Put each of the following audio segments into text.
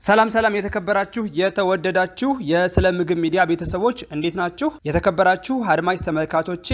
ሰላም ሰላም የተከበራችሁ የተወደዳችሁ የስለ ምግብ ሚዲያ ቤተሰቦች፣ እንዴት ናችሁ? የተከበራችሁ አድማጭ ተመልካቾቼ፣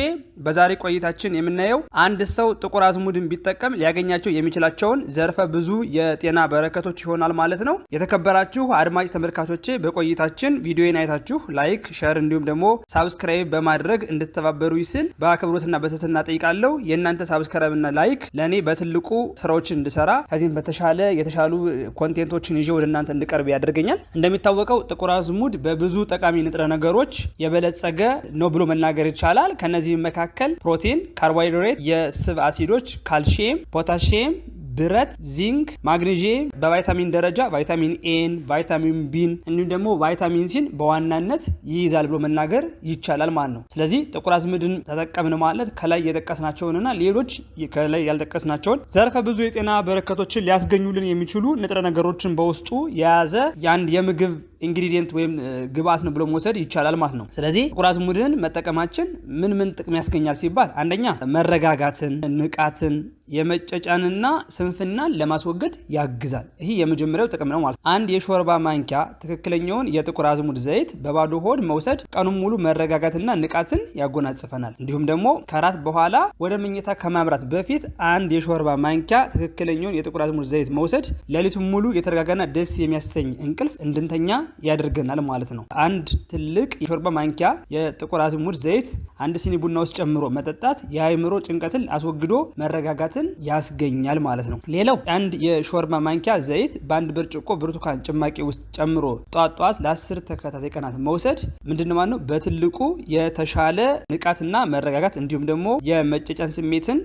በዛሬ ቆይታችን የምናየው አንድ ሰው ጥቁር አዝሙድን ቢጠቀም ሊያገኛቸው የሚችላቸውን ዘርፈ ብዙ የጤና በረከቶች ይሆናል ማለት ነው። የተከበራችሁ አድማጭ ተመልካቾቼ፣ በቆይታችን ቪዲዮን አይታችሁ like፣ share እንዲሁም ደግሞ subscribe በማድረግ እንድትተባበሩ ስል በአክብሮትና በትህትና ጠይቃለሁ። የእናንተ subscribe ና like ለእኔ በትልቁ ስራዎችን እንድሰራ፣ ከዚህም በተሻለ የተሻሉ content ኦችን ይዤ ወደ እናንተ እንድቀርብ ያደርገኛል። እንደሚታወቀው ጥቁር አዝሙድ በብዙ ጠቃሚ ንጥረ ነገሮች የበለጸገ ነው ብሎ መናገር ይቻላል። ከነዚህም መካከል ፕሮቲን፣ ካርቦሃይድሬት፣ የስብ አሲዶች፣ ካልሽየም፣ ፖታሽየም፣ ብረት፣ ዚንክ፣ ማግኔዥየም፣ በቫይታሚን ደረጃ ቫይታሚን ኤን፣ ቫይታሚን ቢን እንዲሁም ደግሞ ቫይታሚን ሲን በዋናነት ይይዛል ብሎ መናገር ይቻላል ማለት ነው። ስለዚህ ጥቁር አዝሙድን ተጠቀምን ማለት ከላይ የጠቀስናቸውንና ሌሎች ከላይ ያልጠቀስናቸውን ዘርፈ ብዙ የጤና በረከቶችን ሊያስገኙልን የሚችሉ ንጥረ ነገሮችን በውስጡ የያዘ የአንድ የምግብ ingredient ወይም ግብአት ነው ብሎ መውሰድ ይቻላል ማለት ነው። ስለዚህ ጥቁር አዝሙድን መጠቀማችን ምን ምን ጥቅም ያስገኛል ሲባል፣ አንደኛ መረጋጋትን፣ ንቃትን፣ የመጫጫንና ስንፍናን ለማስወገድ ያግዛል። ይህ የመጀመሪያው ጥቅም ነው ማለት ነው። አንድ የሾርባ ማንኪያ ትክክለኛውን የጥቁር አዝሙድ ዘይት በባዶ ሆድ መውሰድ ቀኑን ሙሉ መረጋጋትና ንቃትን ያጎናጽፈናል። እንዲሁም ደግሞ ከራት በኋላ ወደ መኝታ ከማምራት በፊት አንድ የሾርባ ማንኪያ ትክክለኛውን የጥቁር አዝሙድ ዘይት መውሰድ ሌሊቱን ሙሉ የተረጋጋና ደስ የሚያሰኝ እንቅልፍ እንድንተኛ ያደርገናል ማለት ነው። አንድ ትልቅ የሾርባ ማንኪያ የጥቁር አዝሙድ ዘይት አንድ ሲኒ ቡና ውስጥ ጨምሮ መጠጣት የአእምሮ ጭንቀትን አስወግዶ መረጋጋትን ያስገኛል ማለት ነው። ሌላው አንድ የሾርባ ማንኪያ ዘይት በአንድ ብርጭቆ ብርቱካን ጭማቂ ውስጥ ጨምሮ ጧት ጧት ለ10 ተከታታይ ቀናት መውሰድ ምንድን ማለት ነው፣ በትልቁ የተሻለ ንቃትና መረጋጋት እንዲሁም ደግሞ የመጫጫን ስሜትን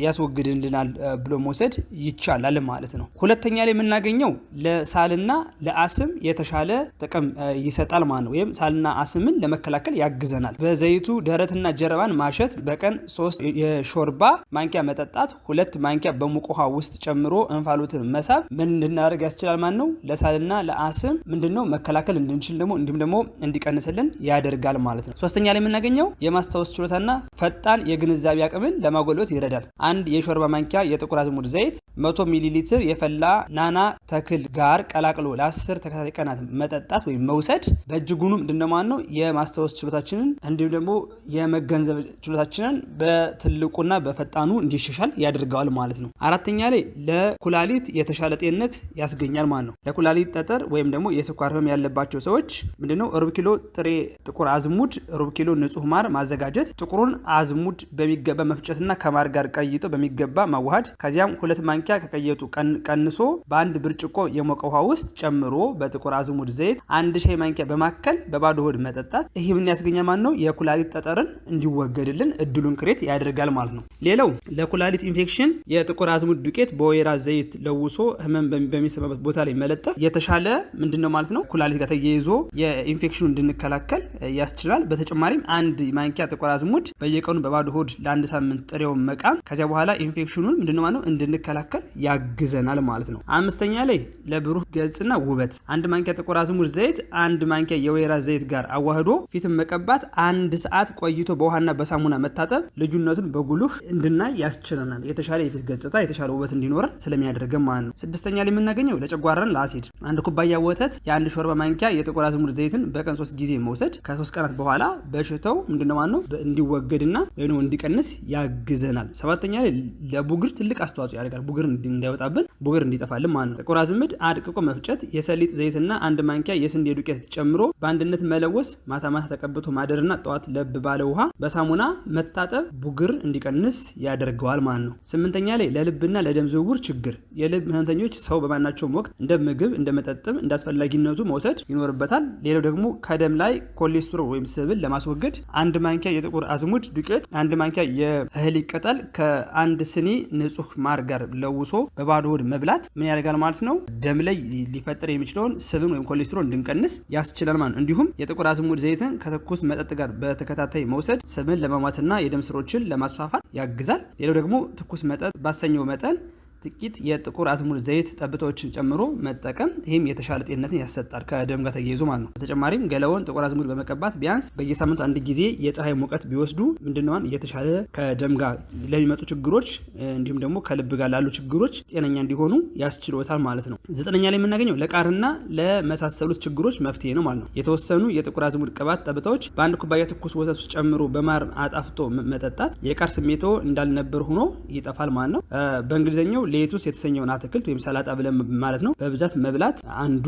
ያስወግድልናል ብሎ መውሰድ ይቻላል ማለት ነው። ሁለተኛ ላይ የምናገኘው ለሳልና ለአስም የተሻለ ጥቅም ይሰጣል ማለት ነው። ወይም ሳልና አስምን ለመከላከል ያግዘናል። በዘይቱ ደረትና ጀርባን ማሸት፣ በቀን 3 የሾርባ ማንኪያ መጠጣት፣ 2 ማንኪያ በሙቅ ውሃ ውስጥ ጨምሮ እንፋሎትን መሳብ ምን እንድናደርግ ያስችላል ማለት ነው። ለሳልና ለአስም ምንድነው መከላከል እንድንችል ደግሞ እንዲሁም ደግሞ እንዲቀንስልን ያደርጋል ማለት ነው። ሶስተኛ ላይ የምናገኘው የማስታወስ ችሎታና ፈጣን የግንዛቤ አቅምን ለማጎልበት ይረዳል። አንድ የሾርባ ማንኪያ የጥቁር አዝሙድ ዘይት 100 ሚሊ ሊትር የፈላ ናና ተክል ጋር ቀላቅሎ ለ10 ተከታታይ ቀናት መጠጣት ወይም መውሰድ በእጅጉኑ ምንድነው ማለት ነው የማስታወስ ችሎታችንን እንዲሁም ደግሞ የመገንዘብ ችሎታችንን በትልቁና በፈጣኑ እንዲሻሻል ያደርገዋል ማለት ነው። አራተኛ ላይ ለኩላሊት የተሻለ ጤንነት ያስገኛል ማለት ነው። ለኩላሊት ጠጠር ወይም ደግሞ የስኳር ህመም ያለባቸው ሰዎች ምንድነው ሩብ ኪሎ ጥሬ ጥቁር አዝሙድ፣ ሩብ ኪሎ ንጹህ ማር ማዘጋጀት፣ ጥቁሩን አዝሙድ በሚገባ መፍጨትና ከማር ጋር ቀይጦ በሚገባ ማዋሃድ፣ ከዚያም 2 ማንኪያ ከቀየጡ ቀንሶ በአንድ ብርጭቆ የሞቀ ውሃ ውስጥ ጨምሮ በጥቁር አዝሙድ ዘይት አንድ ሻይ ማንኪያ በማከል በባዶ ሆድ መጠጣት፣ ይህ ምን ያስገኛል ማለት ነው? የኩላሊት ጠጠርን እንዲወገድልን እድሉን create ያደርጋል ማለት ነው። ሌላው ለኩላሊት ኢንፌክሽን የጥቁር አዝሙድ ዱቄት በወይራ ዘይት ለውሶ ህመም በሚሰማበት ቦታ ላይ መለጠፍ የተሻለ ምንድነው ማለት ነው ኩላሊት ጋር ተያይዞ የኢንፌክሽኑ እንድንከላከል ያስችላል። በተጨማሪም አንድ ማንኪያ ጥቁር አዝሙድ በየቀኑ በባዶ ሆድ ለአንድ ሳምንት ጥሬውን መቃም ከዚያ በኋላ ኢንፌክሽኑን ምንድነው ማለት ነው እንድንከላከል ያግዘናል ማለት ነው። አምስተኛ ላይ ለብሩህ ገጽና ውበት አንድ ማንኪያ ጥቁር አዝሙድ ዘይት አንድ ማንኪያ የወይራ ዘይት ጋር አዋህዶ ፊትን መቀባት፣ አንድ ሰዓት ቆይቶ በውሃና በሳሙና መታጠብ ልዩነቱን በጉልህ እንድናይ ያስችለናል። የተሻለ የፊት ገጽታ፣ የተሻለ ውበት እንዲኖረን ስለሚያደርገን ማለት ነው። ስድስተኛ ላይ የምናገኘው ለጨጓራን ለአሲድ አንድ ኩባያ ወተት የአንድ ሾርባ ማንኪያ የጥቁር አዝሙድ ዘይትን በቀን 3 ጊዜ መውሰድ ከ3 ቀናት በኋላ በሽታው ምንድነው ማለት ነው እንዲወገድና ወይም እንዲቀንስ ያግዘናል። ሰባተኛ ላይ ለቡግር ትልቅ አስተዋጽኦ ያደርጋል። ቡግር እንዳይወጣብን፣ ቡግር እንዲጠፋልን ማለት ነው። ጥቁር አዝሙድ አድቅቆ መፍጨት፣ የሰሊጥ ዘይትና አንድ ማንኪያ የስንዴ ዱቄት ጨምሮ በአንድነት መለወስ፣ ማታ ማታ ተቀብቶ ማደርና ጠዋት ለብ ባለ ውሃ በሳሙና መታጠብ ቡግር እንዲቀንስ ያደርገዋል ማለት ነው። ስምንተኛ ላይ ለልብና ለደም ዝውውር ችግር የልብ ህመምተኞች ሰው በማናቸውም ወቅት እንደ ምግብ እንደ መጠጥም እንደ አስፈላጊነቱ መውሰድ ይኖርበታል። ሌላው ደግሞ ከደም ላይ ኮሌስትሮል ወይም ስብን ለማስወገድ አንድ ማንኪያ የጥቁር አዝሙድ ዱቄት፣ አንድ ማንኪያ የእህል ቅጠል ከአንድ ስኒ ንጹህ ማር ጋር ለውሶ በባዶ ሆድ መብላት ምን ያደርጋል ማለት ነው፣ ደም ላይ ሊፈጠር የሚችለውን ስብን ወይም ኮሌስትሮል እንድንቀንስ ያስችላል ማለት ነው። እንዲሁም የጥቁር አዝሙድ ዘይትን ከትኩስ መጠጥ ጋር በተከታታይ መውሰድ ስብን ለማሟትና የደም ስሮችን ለማስፋፋት ያግዛል። ሌላው ደግሞ ትኩስ መጠጥ ባሰኘው መጠን ጥቂት የጥቁር አዝሙድ ዘይት ጠብታዎችን ጨምሮ መጠቀም፣ ይህም የተሻለ ጤንነትን ያሰጣል ከደም ጋር ተያይዞ ማለት ነው። በተጨማሪም ገላውን ጥቁር አዝሙድ በመቀባት ቢያንስ በየሳምንቱ አንድ ጊዜ የፀሐይ ሙቀት ቢወስዱ ምንድነዋን የተሻለ ከደም ጋር ለሚመጡ ችግሮች እንዲሁም ደግሞ ከልብ ጋር ላሉ ችግሮች ጤነኛ እንዲሆኑ ያስችሎታል ማለት ነው። ዘጠነኛ ላይ የምናገኘው ለቃርና ለመሳሰሉት ችግሮች መፍትሄ ነው ማለት ነው። የተወሰኑ የጥቁር አዝሙድ ቅባት ጠብታዎች በአንድ ኩባያ ትኩስ ወተት ውስጥ ጨምሮ በማር አጣፍጦ መጠጣት የቃር ስሜቶ እንዳልነበር ሆኖ ይጠፋል ማለት ነው። በእንግሊዝኛው lettuce የተሰኘውን አትክልት ወይም ሰላጣ ብለን ማለት ነው በብዛት መብላት አንዱ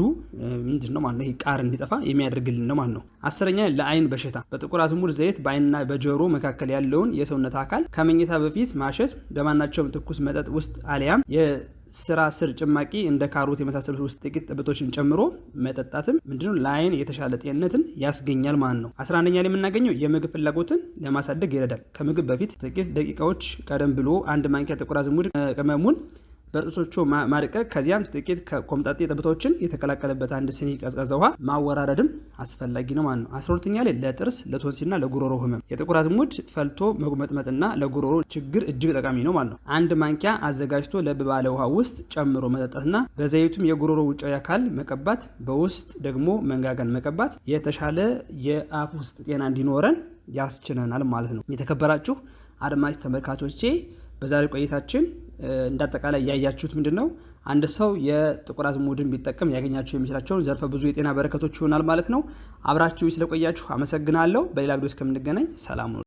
ምንድን ነው ማለት ነው፣ ይሄ ቃር እንዲጠፋ የሚያደርግልን ነው ማለት ነው። አስረኛ ለአይን በሽታ በጥቁር አዝሙድ ዘይት በአይንና በጆሮ መካከል ያለውን የሰውነት አካል ከመኝታ በፊት ማሸት በማናቸውም ትኩስ መጠጥ ውስጥ አሊያም የስራ ስር ጭማቂ እንደ ካሮት የመሳሰሉት ውስጥ ጥቂት ጠብቶችን ጨምሮ መጠጣትም ምንድነው ለአይን የተሻለ ጤንነትን ያስገኛል ማለት ነው። 11ኛ ላይ የምናገኘው የምግብ ፍላጎትን ለማሳደግ ይረዳል። ከምግብ በፊት ጥቂት ደቂቃዎች ቀደም ብሎ አንድ ማንኪያ ጥቁር አዝሙድ ቅመሙን በጥርሶቹ ማድቀቅ ከዚያም ጥቂት ኮምጣጤ ጠብታዎችን የተቀላቀለበት አንድ ስኒ ቀዝቃዛ ውሃ ማወራረድም አስፈላጊ ነው ማለት ነው። 12ኛ ላይ ለጥርስ፣ ለቶንሲልና ለጉሮሮ ህመም የጥቁር አዝሙድ ፈልቶ መጉመጥመጥና ለጉሮሮ ችግር እጅግ ጠቃሚ ነው ማለት ነው። አንድ ማንኪያ አዘጋጅቶ ለብ ባለ ውሃ ውስጥ ጨምሮ መጠጣትና በዘይቱም የጉሮሮ ውጫዊ አካል መቀባት፣ በውስጥ ደግሞ መንጋጋን መቀባት የተሻለ የአፍ ውስጥ ጤና እንዲኖረን ያስችለናል ማለት ነው። የተከበራችሁ አድማጭ ተመልካቾቼ፣ በዛሬ ቆይታችን እንዳጠቃላይ ያያችሁት ምንድን ነው? አንድ ሰው የጥቁር አዝሙድን ቢጠቀም ያገኛቸው የሚችላቸውን ዘርፈ ብዙ የጤና በረከቶች ይሆናል ማለት ነው። አብራችሁ ስለቆያችሁ አመሰግናለሁ። በሌላ ቪዲዮ እስከምንገናኝ ሰላም ነው።